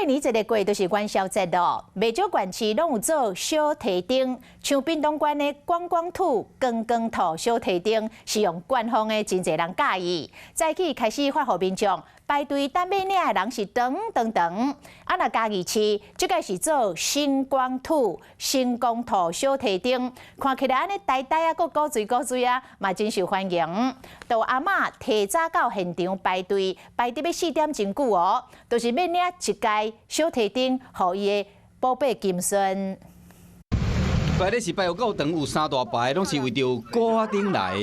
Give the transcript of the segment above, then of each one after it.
年一个過就是元宵節咯，袂少縣市攏有做小提燈，像屏東縣的觀光兔、光光兔小提燈，是用官方的，真濟人佮意。早起開始發予民眾排隊等欲領的人是長長長。啊，若嘉義市，這個是做星光兔、星光兔小提燈，看起來按呢呆呆啊，閣古錐古錐啊，嘛真受歡迎。都阿嬤提早到現場排隊，排得欲4點鐘久哦，就是欲領一蓋小提燈，予伊的寶貝金孫。排咧是排有夠長，有三大排，攏是為著粿仔燈來。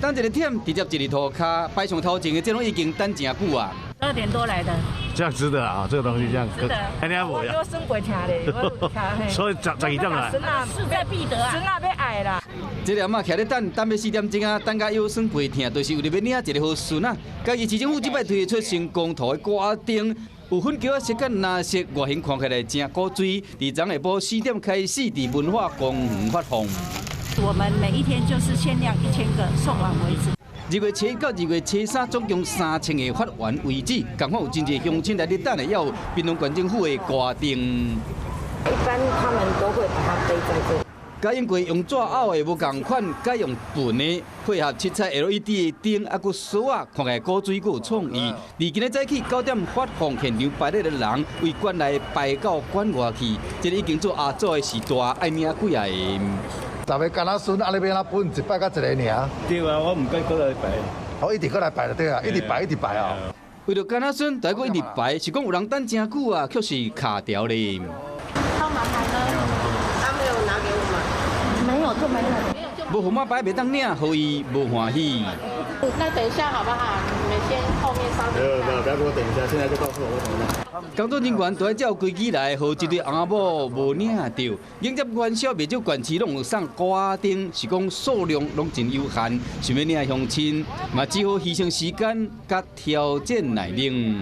等一个忝，直接一日塗跤，排上頭前的這攏已經等誠久啊。 12點多來的。這樣值得啊，這個東西這樣。值得。我有孫過聽咧，我所以12點來。勢在必得啊！孫仔欲愛啦。這個阿嬤徛咧等，等欲4點鐘啊，等甲腰酸背疼，就是為著欲領一个好孫仔。嘉義市政府這擺推出星光兔的粿仔燈，有粉橋仔色佮藍色，外形看起來誠古錐。佇昨下晡4點開始，佇文化公園發放。我們每一天就是限量1000個，送完為止。2月初一到2月初三，總共3000個發完為止。仝款有真濟鄉親來咧等的，也有屏東縣政府的粿仔燈。一般他們都會把它背在這。佮用過用紙拗的無仝款，改用笨的配合七彩 LED 的燈，猶閣鎖仔，看起來古錐閣有創意。佇今日早起9點發放，現場排列的人為館內排到館外去，這個已經做阿祖的時代，愛領幾仔个。十个囡仔孫，啊，你欲按怎分？一擺才一个爾。對啊，我毋敢閣來排。哦，一直閣來排就對啊，一直排一直排哦。為著囡仔孫，大家一直排，是講有人等誠久啊，卻是卡條咧。號碼牌呢？他沒有拿給我們。沒有就沒有。無號碼牌袂當領，予伊無歡喜。那等一下好不好？你們先後面稍等。沒有沒有，不要給我等一下，現在就告訴我為什麼。工作人員都愛照規矩來，予這對翁仔某無領著。迎接元宵，袂少縣市攏有送粿仔燈，是講數量攏真有限，想欲領鄉親嘛，只好犧牲時間佮挑戰耐力。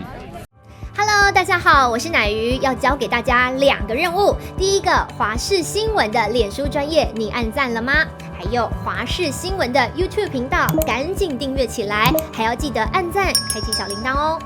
Hello，大家好，我是乃瑜，要交給大家兩個任務。第一個，華視新聞的臉書專頁，你按讚了嗎？還有華視新聞的 YouTube 頻道，趕緊訂閱起來，還要記得按讚，開啟小鈴鐺哦。